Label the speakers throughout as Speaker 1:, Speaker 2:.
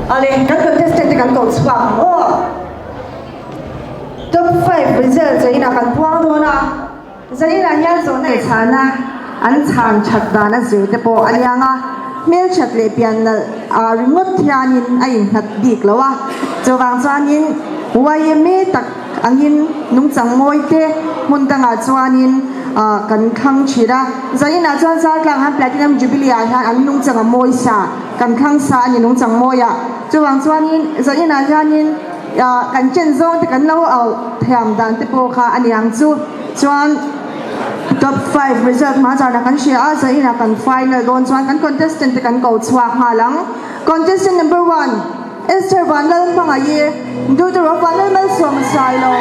Speaker 1: Awle, kan contestant te kan koh chhuak ang aw. Top 5 result zainah kan puang dawn a. Zainah hian zawhna leh chhana an chhan that dan a zir te pawh a liang a, hmelthat leh pian nalh ah ringawt hianin a innghat bik lo a. Chuvang chuanin yma tak angin nungchang mawi te hmun dangah chuanin kan thlang thin a. Zainah chuan Zartlang han Platinum Jubilee ah hian an nungchang a mawi sa kan thlang sa a ni nungchang mawi ah. Chuvang chuanin zainah hianin kan chen zawng te kan lo auh thiam dan te pawh kha a niang chu. Chuan top 5 result hma zana kan hria a, zainah kan final dawn chuan kan contestant te kan ko chhuak nghal ang. Contestant number 1 Esther Vanlalhmangaih, Daughter of Vanlalmalsawma Sailo.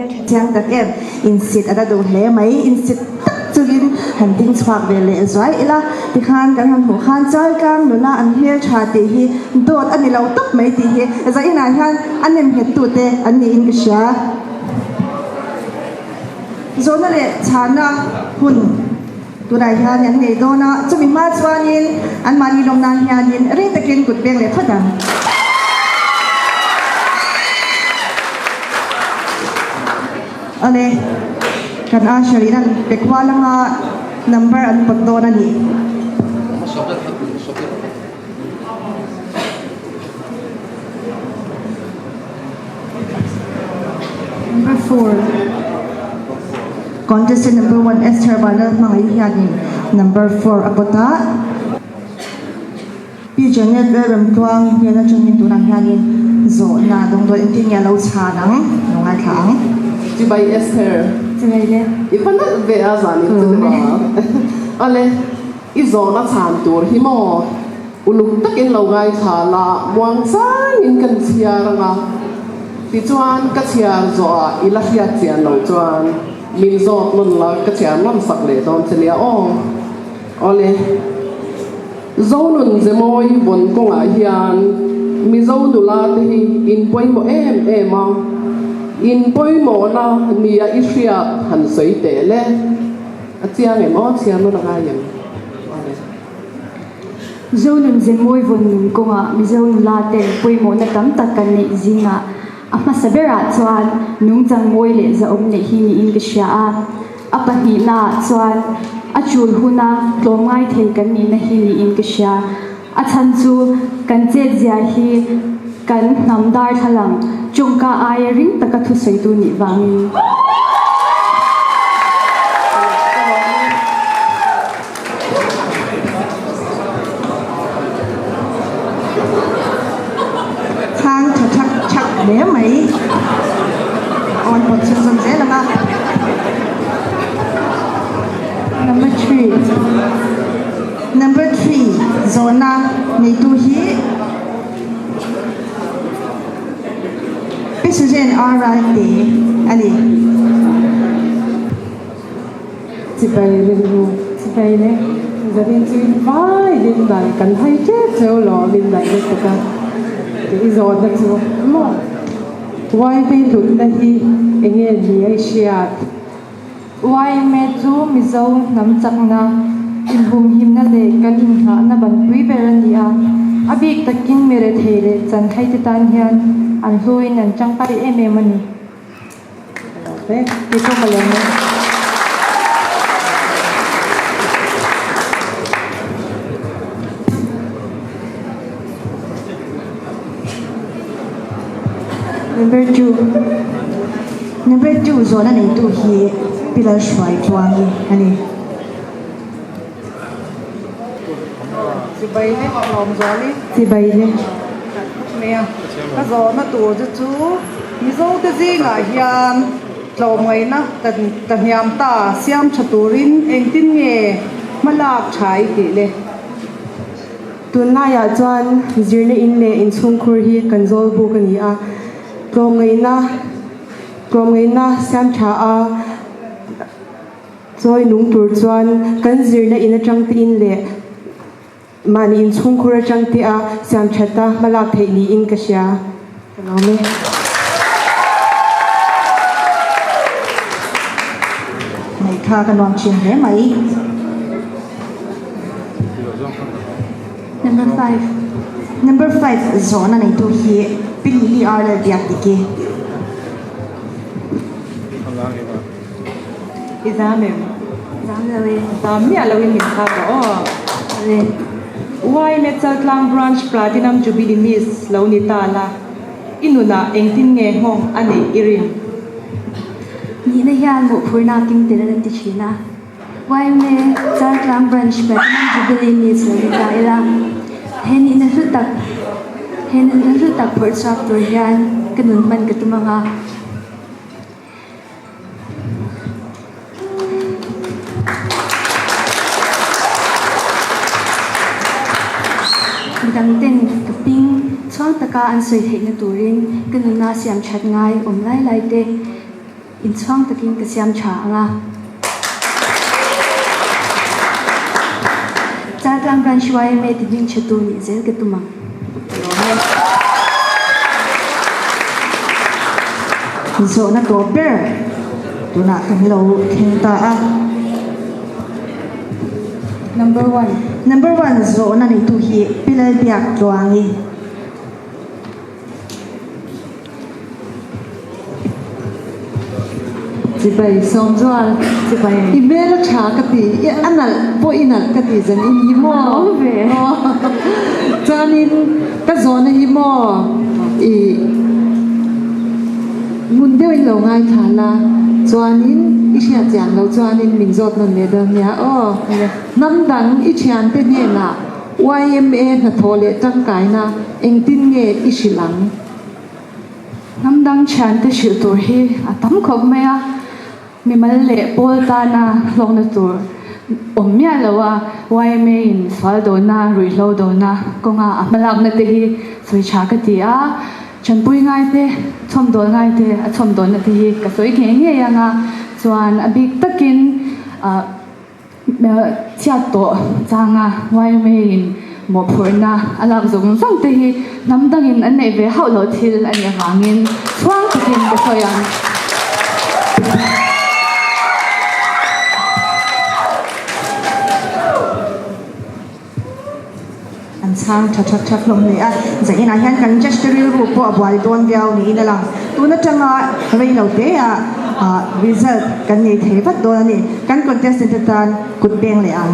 Speaker 1: hmeltha chiang tak em? Insit a la duh hle mai. Insit tak chungin han ding chhuak ve leh zuai ila. Tikhan kan han hmuh khan Chaltlang nula an hmeltha tih hi dawt a ni lo tawp mai tih hi zainah hian a nem nghet tute an niin ka hria. Zawhna leh chhana hun tunah hian an nei dawn a, chumi hma chuanin anmahni lawm nan hianin ring takin kut peng leh phawt ang. Awle, kan usher in an pe kual anga number an pawt dawn a ni. Number 4 Contestant number 1 Esther Vanlal hmangaih hianin number 4 a pawt a. Pi Janet Lalramtluang hnen atangin tunah hianin zawhna dawngdawi engtin nge a lo chhan ang? Lo ngaithla ang.
Speaker 2: Chibai Esther.
Speaker 3: Chibai le.
Speaker 2: I va nalh ve a zanin chu ni maw? Awle, i zawhna chhan tur hi maw? Uluk takin lo ngaithla la, muang changin kan chhiar ang a, tichuan ka chhiar zawhah i la hriat chian loh chuan min zawt nawn la, ka chhiar nawn sak leh dawn che nia aw. Awle, Zonun Zemawi vawn kawngah hian Mizo nula te hi in pawimawh em em a, in pawimawhna nia i hriat han sawi teh le. A chiang em aw, chhiar nawn a ngai em? Awle.
Speaker 3: Zonun Zemawi vawn nun kawngah Mizo nula ten pawimawhna tam tak kan neih zingah a hmasa berah chuan nungchang mawi leh zahawm neih hi niin ka hria a. A pahnihnaah chuan a chul huna tlawmngai thei kan nihna hi niin ka hria. A chhan chu kan chetzia hi kan hnam darthlalang tawngka aia ring taka thusawitu nih vangin.
Speaker 1: Chhang tha thak thak hle mai. Awn pawt chhunzawm zel ang a. Number 3. Number 3 zawhna neitu hi Pi Suzanne R. Ralte a ni.
Speaker 4: Chibai rilru chibai le zanin chu in vai lin dai kan hai tep cheu lo lin dai lutuk a tih i zawhna chu maw YMA hlutna hi enge ni a i hriat?
Speaker 3: YMA chu Mizo hnam chakna, inhumhimna leh kan inghahna banpui ber a ni a, a bik takin mi rethei leh chanhai te tan hian an hluin an tangkai em em a ni.
Speaker 1: Number 2 Number 2 zawhna neitu hi Pi Lalhruai Tluangi a ni.
Speaker 5: Chibai le Lawmzuali.
Speaker 4: Chibai le.
Speaker 5: Mai a, ka zawhna tur chu chu Mizo te zingah hian tlawmngaihna ka hniam ta siam tha turin engtin nge hma lak tha i tih le?
Speaker 4: Tunlaiah chuan zirna in leh inchhungkhur hi kan zawl buk a ni a, tlawmngaihna tlawmngaihna siam tha a, Chawi nung tur chuan kan zirna in atang te in leh mahni inchhungkhur atang te a siam that a hmalak theih niin ka hria. Ka lawm e.
Speaker 1: Ngaihthla ka nuam thin hle mai. Number 5. Number 5 zawhna neitu hi Pi Lily R Lalbiakdiki.
Speaker 5: I zam em?
Speaker 3: Zam lo e.
Speaker 5: Zam miah lo in min phak rawh aw.
Speaker 3: Awle.
Speaker 5: YMA Chaltlang Branch Platinum Jubilee Miss lo ni ta la, i nunah engtin nge nghawng a neih i rin?
Speaker 3: Nihna hian mawhphurhna a keng tel an ti thin a. YMA Chaltlang Branch Platinum Jubilee Miss lo ni ta ila, he nihna hlu tak he nihna hlu tak phawrh chhuak tur hian ka nun hman ka tum ang a. Midangten ka ping chhuang taka an sawi theihna turin ka nuna siam that ngai awm lai lai te. Inchhuang takin ka siam tha ang a. Chaltlang Branch yma ti hming tha tu nih zel ka tum ang.
Speaker 1: Zawhna tawp ber tunah kan lo thleng ta a.
Speaker 3: Number one.
Speaker 1: Number one zawhna neitu hi Pi Lalbiaktluangi.
Speaker 6: Chibai Sawmzual,
Speaker 3: Chibai.
Speaker 6: I hmel a tha ka ti, i a nalh pawh i nalh ka ti zan in hi maw?
Speaker 3: Awm ve.
Speaker 6: Chuanin ka zawhna hi maw i ngun deuhin lo ngaithla la, chuanin i hriat chian loh chuanin min zawt nawn leh dawn nia aw. Hnam dang i thiante hnenah Yma hnathawh leh tangkaina engtin nge i hrilh ang?
Speaker 3: Hnam dang thiante hrilh tur hi a tam khawp mai a, mimal leh pawl tana hlawkna tur awm miah lo a, yma in sual dona, ruihhlo dona kawnga a hmalakna te hi sawi tha ka ti a, Chanpui ngaite, chhawmdawl ngaite a chhawmdawlna te hi ka sawi ngei ngei ang a, chuan a bik takin ah. Chhiat tawh changa yma in mawhphurhna a lak zawng zawng te hi hnam dangin an neih ve hauh loh thil a nih avangin chhuang takin ka sawi ang.
Speaker 1: An chhang tha thak thak hlawm hle a, zainah hian kan judge te rilru pawh a buai dawn viau niin a lang. Tun atanga rei lo te ah result kan nei thei vat dawn a ni. Kan contestant te tan kut beng leh ang.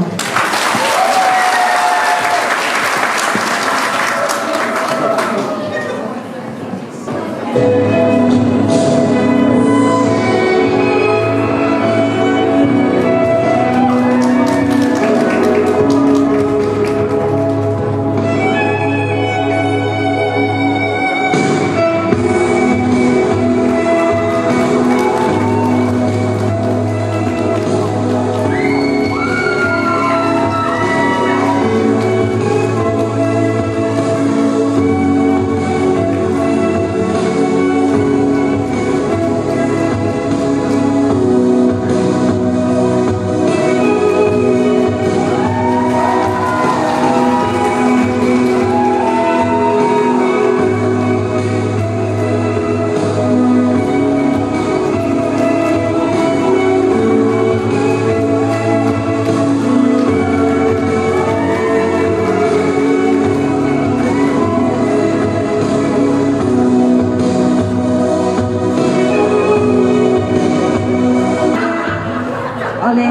Speaker 1: Awle,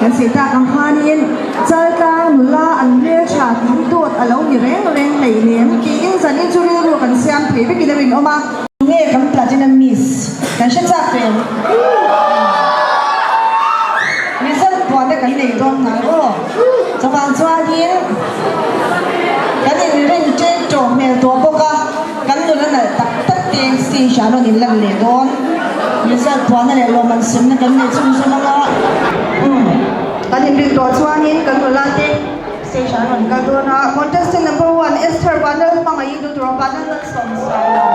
Speaker 1: kan sawi tak ang khanin Chaltlang nula an hmeltha tih hi dawt a lo ni reng reng hleinem tiin zanin chu rilru kan siam thei vekin a rinawm a. Tunge kan Platinum Miss kan hre chak ve ang. Result puahna kan nei dawn ngai aw. Chuvang chuanin kan inrin ṭek ṭawh hmel tawh bawk a, kan nula nalh tak tak te stage ah rawn inlan leh dawn. Result puahna leh lawmman semna kan nei chhunzawm ang a. Umm kan inrin tawh chuanin kan nula te stage ah an rawn kal dawn a. Contestant number one Esther Vanlalhmangaih i duh tur a Vanlalmalsawmsailo.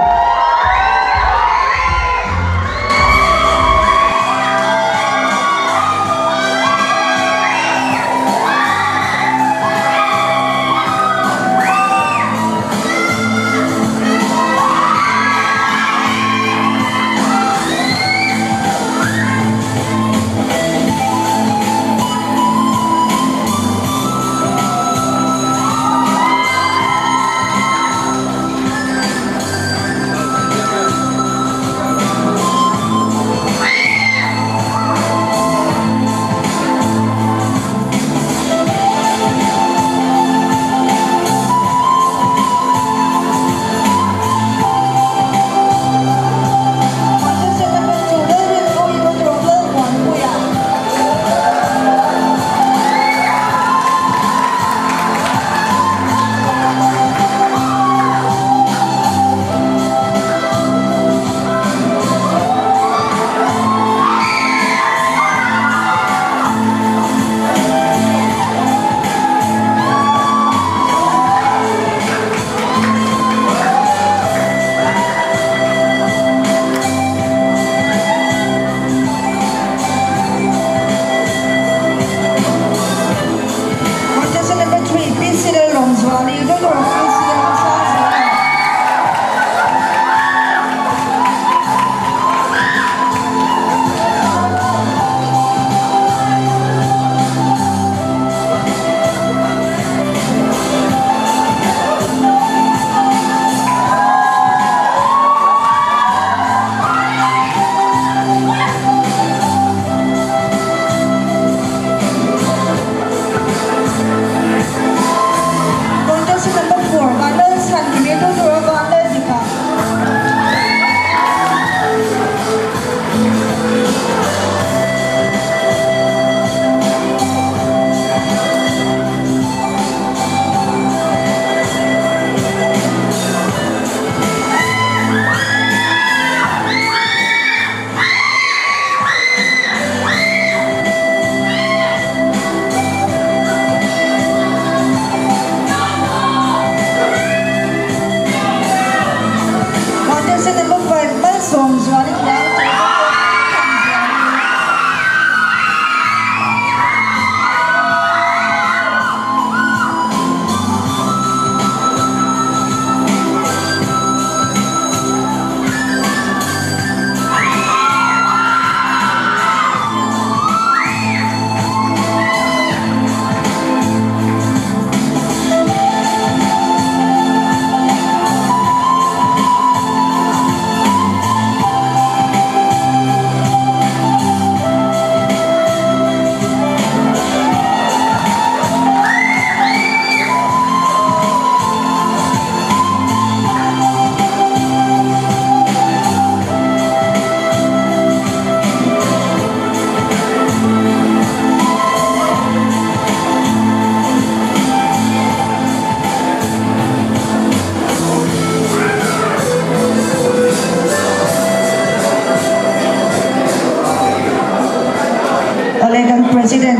Speaker 1: President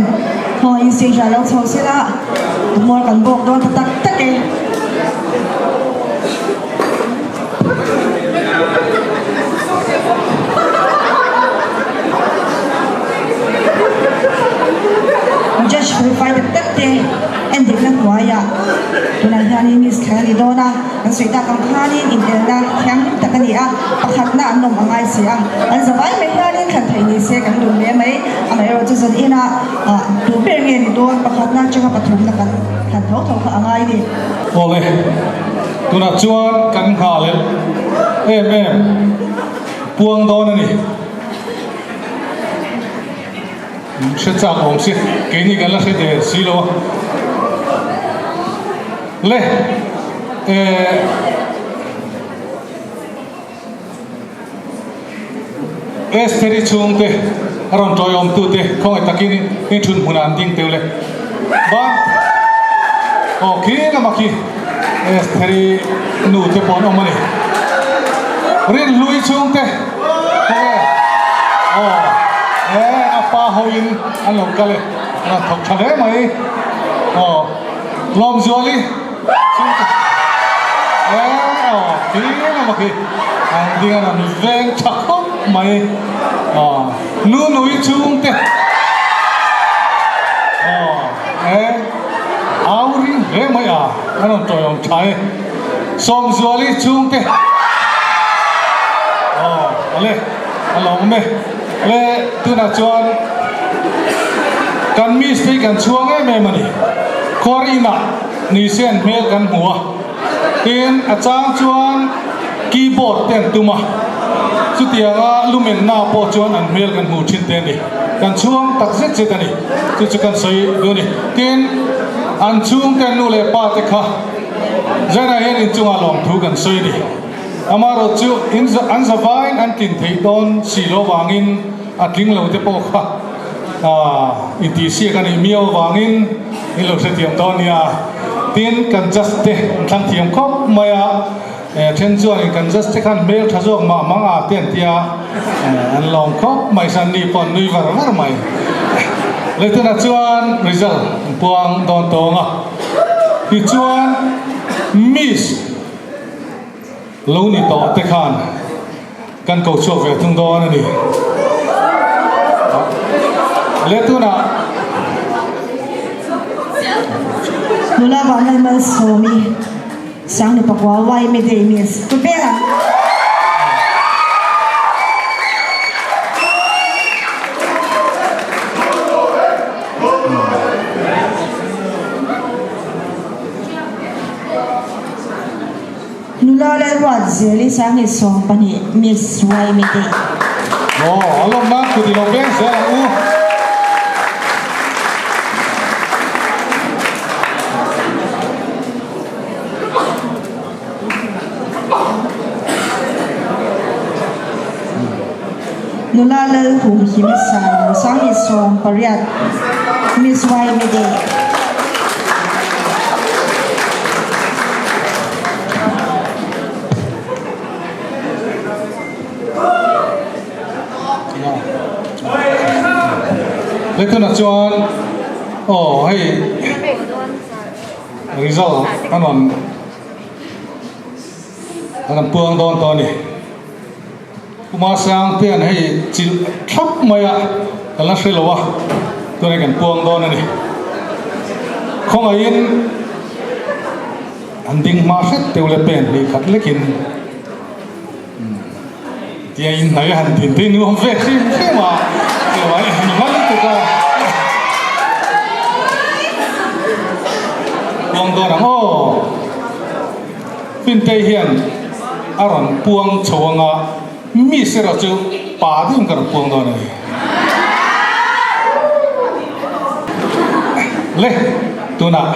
Speaker 1: khawngaihin stage ah lo chho sela hmuar kan bawk dawn ta tak tak e. Judge felfai tak tak te en dikna hnuaiah tunah hianin Miss Thleng a ni dawn a, an sawi tak ang khanin inelna thianghlim tak a ni a, pakhatna an awm a ngai si a, an zavai mai hianin thlan theih ni se kan duh hle mai, amaherawh chu zan inah duh ber nge ni dawn pakhatna atanga pathumna kan thlan tho tho kha a ngai a ni.
Speaker 7: Awle. Tunah chuan kan nghah leh em em puang dawn a ni. Hre chak awm si, keini kan la hre der si lo a. Le, eh. Estheri chhungte a rawn tawiawmtute khawngaih takin in thun hmunah an ding teuh le. Ban aw khi lama khi Estheri nu te pawh an awm a ni. Rinhlui chhungte khawnge aw e a pa hoin an lo kal e an rawn thawk tha hle mai aw Lawmzuali An ding a rawn veng tha khawp mai aw nu nui chung te aw e au ring hle mai a a rawn tawiawm tha e Sawmzuali chung te aw awle a lo awm e le tunah chuan kan mistake kan chhuang em em a ni kawr inah Ni sen hmel kan hmu a, tin a chang chuan keyboard te an tum a, chutianga lumenna pawh chuan an hmel kan hmu thin te a ni. Kan chhuang tak zet zet a ni, chu chu kan sawi duh a ni. Tin, an chhungte an nu leh pa te kha zainah hian inchungah lawmthu kan sawi a ni. Amaherawh chu an zavaiin an tlin theih dawn si lo vangin a tling lo te pawh kha Intihsiak a nih miau avangin in lo hrethiam dawn nia. Tin, kan judge te an thlang thiam khawp mai a, then chuanin kan judge te khan hmel tha zawk mah mang a te an tia, an lawm khawp mai san ni pawh an nui var var mai. Leitunah chuan result an puang dawn tawng a, tichuan Miss lo ni tawh te khan Kan ko chhuak ve thung dawn a ni. Le tunah.
Speaker 1: Nula Vanlal Malsawmi Sangni Pakua Yma Day Miss Tupela. Nula Lalruat Zeli Sangni 12 Miss Yma Day.
Speaker 7: Aw, a lawmna kut i lo veng zel ang u.
Speaker 1: Nula Lalhum Himsang Sangni 18 Miss Yma Day.
Speaker 7: Leitunah chuan aw hei result an rawn an rawn puang dawn tawh a ni. Puma Sang te an hei chilh thlap mai a kan la hre lo a tunah kan puang dawn a ni. Khawngaihin an ding hma hret deuh leh pen hnih khat lekin tia in hnai a han din te nuam ve hrim hrim a hei hla lutuk a puang dawn ang aw. Fintei hian a rawn puang chho anga Miss erawh chu pa deuhin ka rawn puang dawn a ni. Le, tunah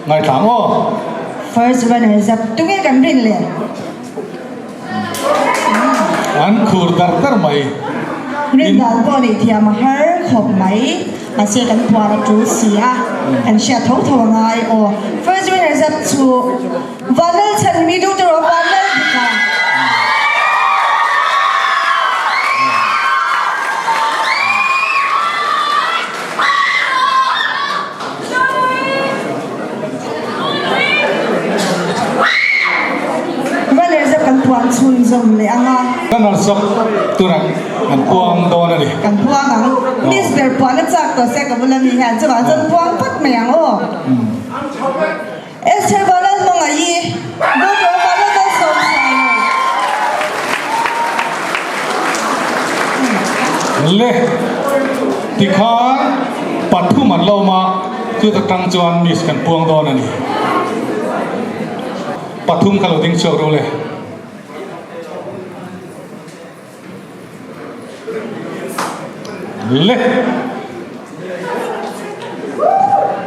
Speaker 7: ngaithla ang aw.
Speaker 1: First runners up tunge kan rin le?
Speaker 7: An khur dar dar mai.
Speaker 1: Rin dan pawh neih thiam a har khawp mai. Mahse kan puan a tul si a, kan hriat tho tho a ngai aw. First runners up chu Vanlalchhan mi duh tur aw Vanlaldika.
Speaker 7: Runner up tunah kan puang dawn a ni.
Speaker 1: Kan puang ang. Miss ber puan a chak tawh sia ka bula mi hian chuvang chuan puang phawt mai ang aw. Esther Vanlalhmangaih-i, Doctor Vanlalmalsawmsanga.
Speaker 7: Le tikhan pathum an lo awm a, chuta tang chuan Miss kan puang dawn a ni. Pathum kha lo ding chhuak ru le. Le.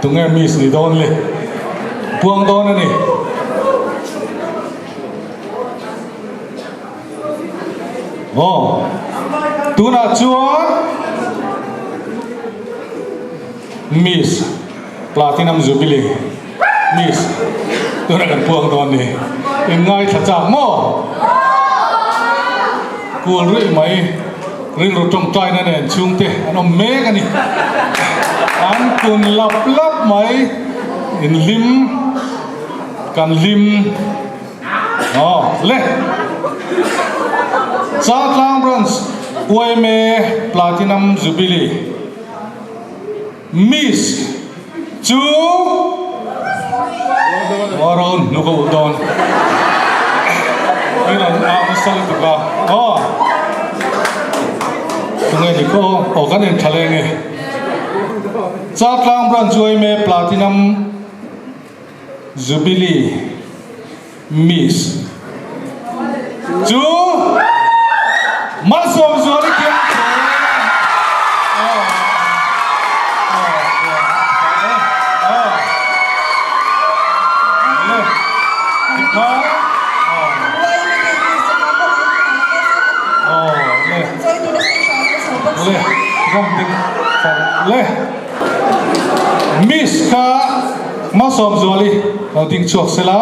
Speaker 7: Tunge miss ni dawn le. Puang dawn a ni. Aw. Tunah chuan miss Platinum Jubilee Miss tunah kan puang dawn ni. In ngaithla chak maw? Kul rih mai rilru tawngtaina nen chhungte an awm mek a ni. An kun lap lap mai in hlim kan hlim aw le. Chaltlang Branch yma Platinum Jubilee. Miss chu Rawn hnuk a ulh dawn. Min rawn au nasa lutuk a. Aw. Tunge ni khaw aw kan en tha leng e. Chaltlang Branch yma Platinum Jubilee Miss chu Malsawmzuali khian Miss kha Malsawmzuali lo ding chhuak sela.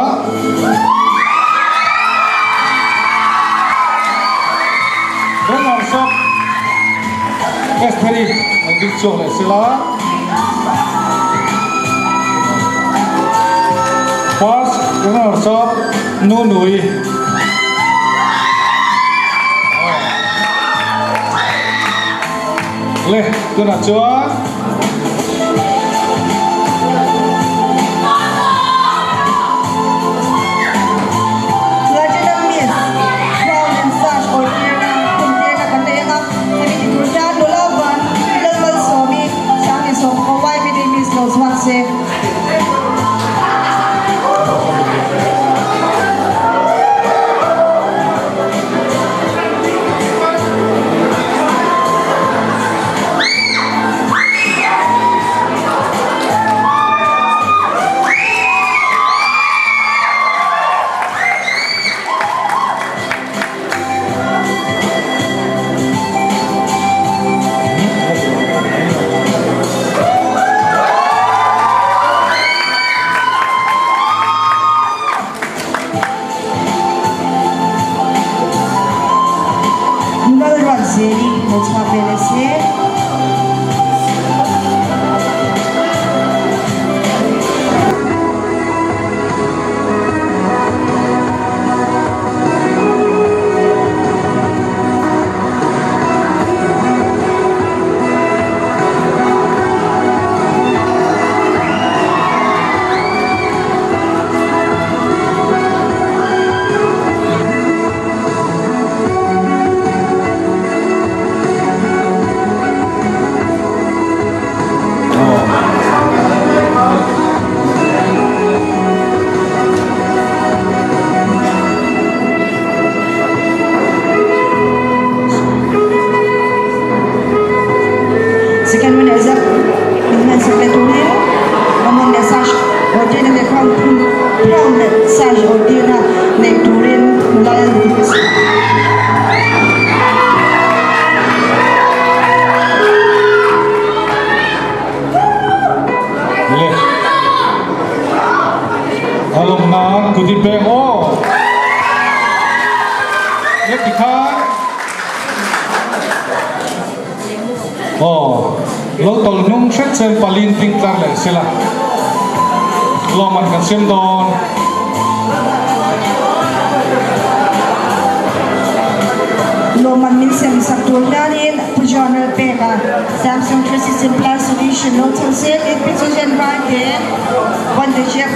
Speaker 7: Runner sawp Estheri lo ding chhuak leh sela. First runner sawp Nunui. Le tunah chuan.
Speaker 1: Platinum Miss Crown and Sash awr tirna hun tirna kan nei ang a, hemi ti tur hian nula van Lalmalsawmi Sangisawm YBD Miss lo chhuak se. Lalruatzeli lo chhuak ve leh se. Second winner zet min hman sak leh turin Ramon leh Sash Ortina leh Crown Crown leh Sash Ortina nei turin nula
Speaker 7: Le a lawm nan kut in peng aw le tikhan Aw, lo tawlh hnung hret chen palin ting tlar leh sela lawmman kan siam dawn.
Speaker 1: Lawmman min sem sak tur hianin Pu John Lalpeka, Samsung 360 Plus Solution lo chho se tin Pi Susan Varte One The Chef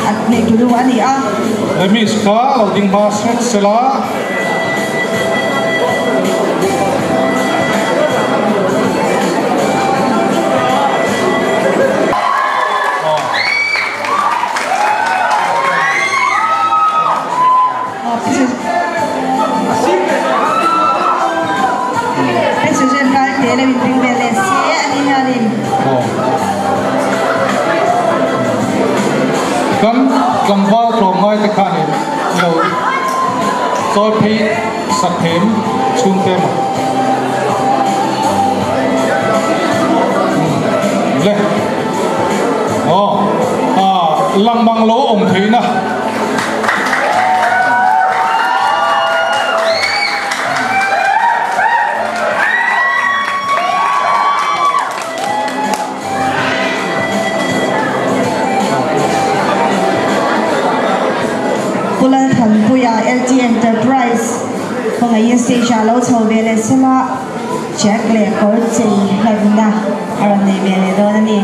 Speaker 1: a nei tulu a ni a.
Speaker 7: Remis kha lo ding hma hret sela. Kan tlangval tlawmngai te khanin lo chawi phei sak them chhungte maw? Le aw lang mang lo awm theihna.
Speaker 1: Pu Lalthanpuia, LT Enterprise, kawngaihin stage ah lo chho ve leh sela Jack leh kawr chei hlanna a rawn nei ve leh dawn a ni.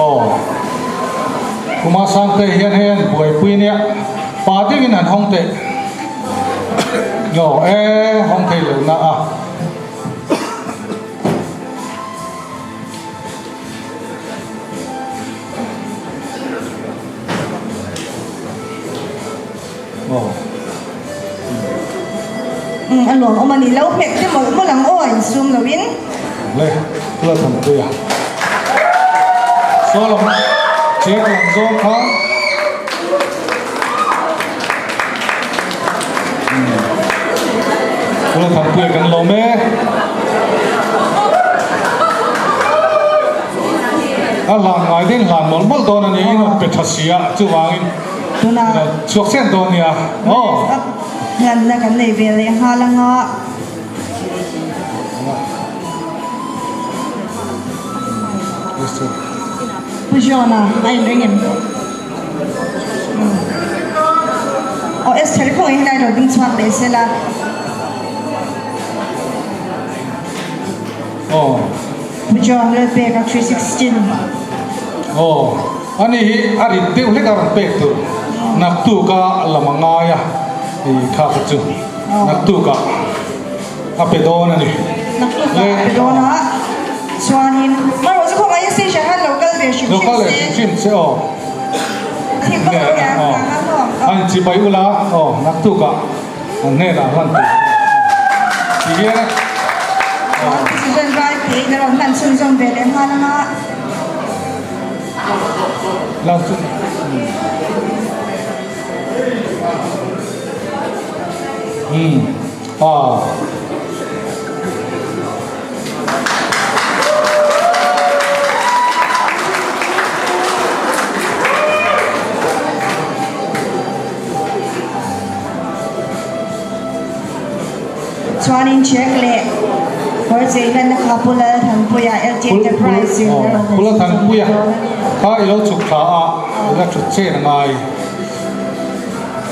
Speaker 7: Aw Kuma Sangte hian hei an buaipui nia pa deuhin han hawng teh aw e hawng thei lo na a.
Speaker 1: Umm a nuam awm a ni lo hmet te mawlh mawlh ang aw a insum lo in.
Speaker 7: Le la tham pui a. Saw lam chek lam zawng kha. La tham pui a kan lawm e. A hlan ngai ding hlan mawlh mawlh dawn a ni in rawn pe tha si a chuvangin
Speaker 1: Tuna
Speaker 7: chhuak chian dawn nia aw.
Speaker 1: Hlanna kan nei ve leh nghal anga. Pu John-a a inring em? Aw Esther i khawngaih helai lo ding chhuak leh sela.
Speaker 7: Aw.
Speaker 1: Pu John Lalpeka 316.
Speaker 7: Aw. Ani hi a rit deuh hlek a rawn pek tur naktuk a lam a ngai a i kha kha chu naktuk ah a pe dawn a ni.
Speaker 1: Naktuk ah a pe dawn a chuanin marawh chu khawngaih station khan lo kal ve hrim hrim se.
Speaker 7: Lo kal ve hrim hrim se aw.
Speaker 1: Thil vak lo nia
Speaker 7: A inchibai ula aw naktuk ah an hnenah hlan tur ti hian a.
Speaker 1: President Vai te in a rawn hlan chhunzawm ve leh nghal anga. Chuanin check leh kawr chei hlanna kha Pu Lalthanpuia LT Enterprise in a rawn
Speaker 7: Pu Lalthanpuia kha i lo chhuk thla a, i la thut chen a ngai.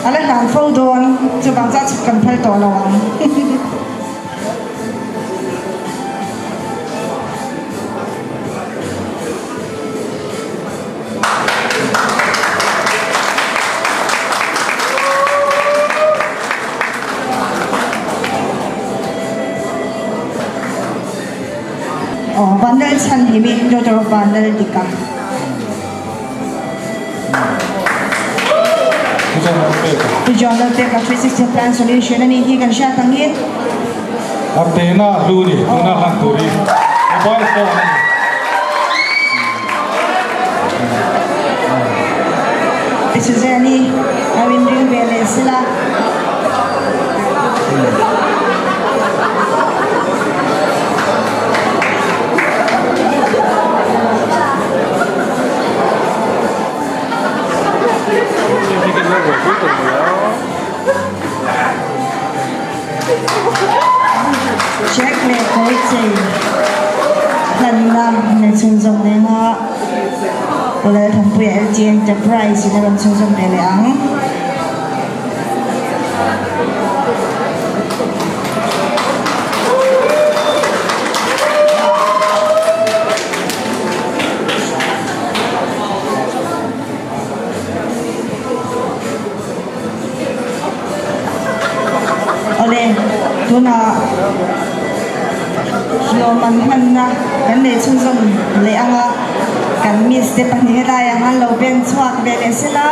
Speaker 1: A la hlan fo dawn, chuvang chuan chhuk kan phal tawh lo ang. Aw Vanlal chhan hi mi daughter of Vanlal Dika. Pu John Lalpeka 360 Plan Solution ani hi kan hriat angin.
Speaker 7: A tena hlu ni tuna hlan tur hi mobile phone a ni.
Speaker 1: Pi Suzanne-i a in ring ve leh sela. Check leh kawi chei. Hlanna nei chhunzawm leng a, Pu Lalthanpuia LT Enterprise in a rawn chhunzawm ve leh ang. Awle, tunah hlawm an hmanna kan nei chhunzawm leh ang a, kan miss te pahnih helai ang an lo ben chhuak ve leh sela.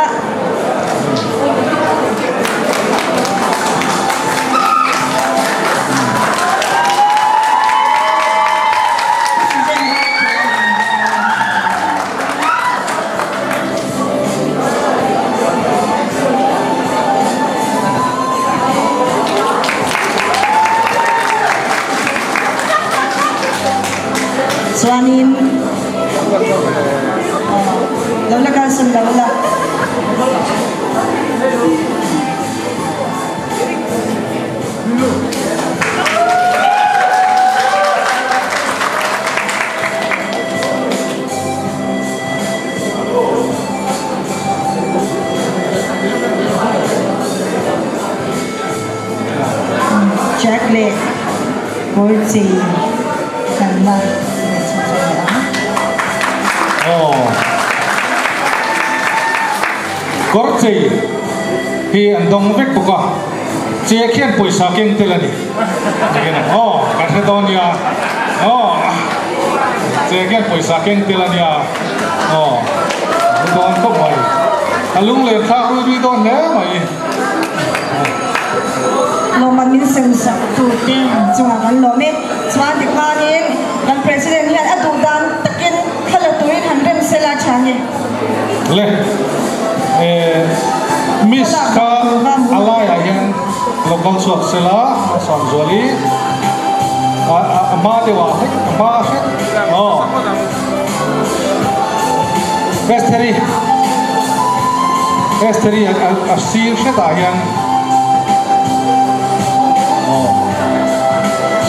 Speaker 1: Chuanin lo la kalsan lo la. Jack leh Kawrchei hlanna leh chhunzawm leh ang.
Speaker 7: Aw. Kawrchei hi an dawng vek bawk a, che khian pawisa keng tel a ni. Aw, kan hre dawn nia. Aw, che khian pawisa keng tel a nia. Aw, hre dawn khawp mai. A lunglen thlak rui rui dawn hle mai.
Speaker 1: Lawmman min sem sak tute chungah kan lawm e. Chuan tikhanin kan President hian a duh dan takin thla la turin han rem sela tha ni.
Speaker 7: Le, eh, Miss kha a laiah hian lo kal chhuak sela, a Sawmzuali, a a hma deuhah hlek, a hma hret, aw. Estheri, Estheri a a sir hretah hian, aw,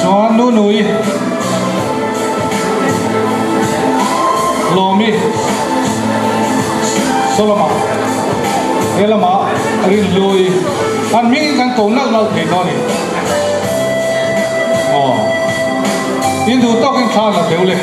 Speaker 7: chuan Nunui, Lawmi, Solomon, he lamah Rinhlui, an hmingin kan ko nalh nalh thei dawn a ni. Aw, in duh tawkin thla la deuh le.